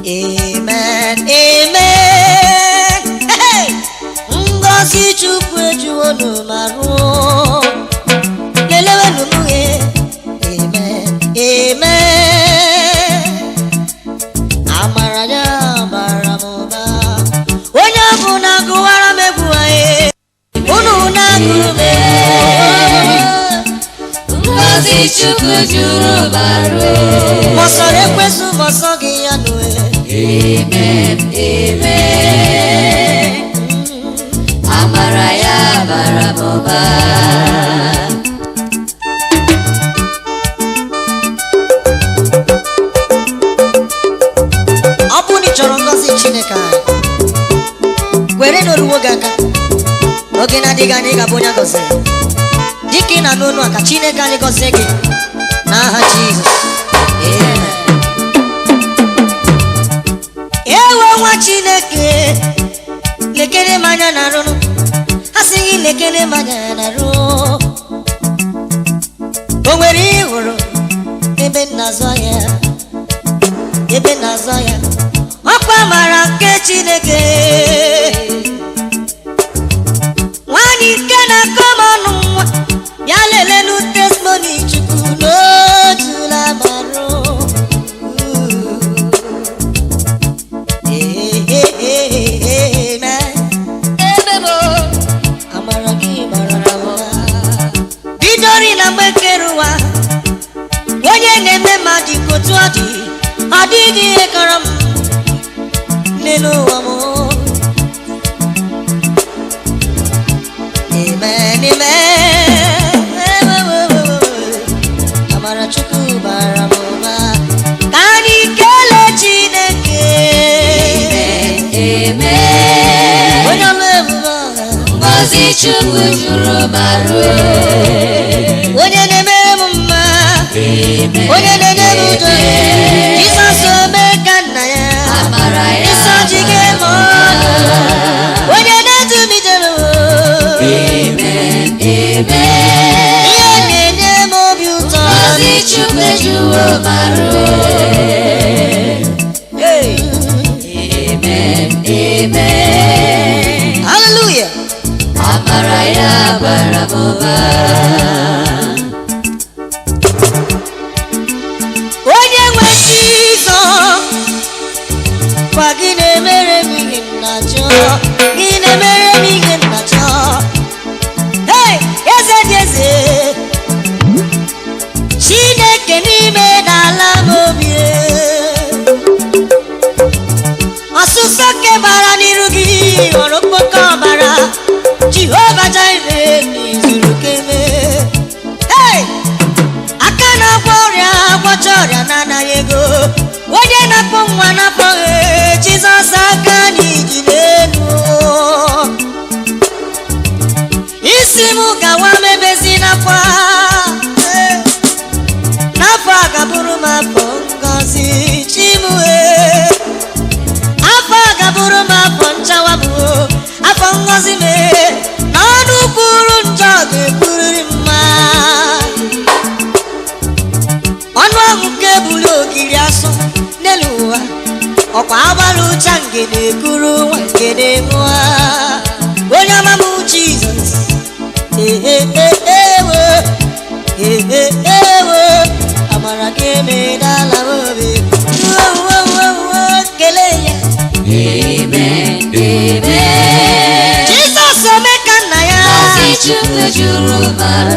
Amen, amen. Hey! Ngọzi Chukwu ejuwonu ma ruo. Lelewenu m ghe. Amen, amen. Amara ya bara m ụba. Onye ọbụla gụwara m egwu anyị. Unu na-agụrụ m egwu. Ngọzi Chukwu juru marụ. Mọsọrọ ekwesụ mọsọ gị ya nue. Amen, amen. Amara ya bara m ụba. Ọ bụrụ na ị chọrọ ngọzi Chineke anyị, were n'oruwo gị aka. Oge na-adịghị anya ị ga-abụ onye a gọziri. Dịka ị na-anụ olu a, ka Chineke anyị gọzie gị n'aha Jizọs. Amen. Ewe nwa Chineke, lekere m anya na arụrụ. A sị gị lekere m anya na arụ. O nwere ihe ị hụrụ ebe m na-azụ ahịa, ebe m na-azụ ahịa. Ọkwa mara nke Chineke. Nwanyị nke na-akọ m ọnụ nwa, bịa lelenu testimony Chukwu n'ojula marụ. Amen. Amara gị bara m ụba. Bidori na mgbe kere ụwa, onye na-eme mmadụ ka otu ọ dị, ọ dịghị ihe kọrọ m n'elu ụwa m. Amen, amen. Amara Chukwu bara m ụba. Ka anyị kelee Chineke. Amen. Onye ọrụ ebube ọha. Ngọzi Chukwu juru marụ. Onye na-eme m mma. Amen. Onye na-enye m udo. Jizọs ome ka nna ya. Amara ya Nsọ ji gị ma ọnụ. Onye na-edu m ijere o. Amen, amen. Ihe na-enye m obi ụtọ. Ngọzi Chukwu juru marụ. Hey. Amen, amen. Hallelujah. Amara ya bara m ụba. Onye nwe Jizọs, kwa gị na-emere m ihe m na-achọ, gị na-emere m ihe m na-achọ. Hey, eze dị eze, Chineke n'ime n'ala m obi. Ọsụsọ kebara n'iru gị ghọrọ mkpọkọ ọbara. Jehova Jire n'izuru keme. Hey! Aka na-agwọ ọrịa, gwọcha ọrịa na-anaghị ego. Onye na-akpọ nwa na-akpọghị Jizọs, aka n'iji n'elu. Isi m gawa mebezi n'akwa. N'afọ a ga-abụrụ m afọ ngọzi Chimue. Afọ a ga-abụrụ m afọ nchawa m o, afọ ngọzi mee na ọnụ kwuru njọ ga-ekwurịrị mma. Ọnụ ahụ nke buru ogiri asụ n'elu ụwa, ọkwa agbara ụcha ngene kuru nwa ngene nwa. Onye ọma m Jizọs, ehe ewo, ehe ewo, amara gị emedala m obi. Uo, uo, uo, uo, kelee ya. Amen, amen. Jizọs ome ka nna ya. Ngọzi Chukwu juru marụ.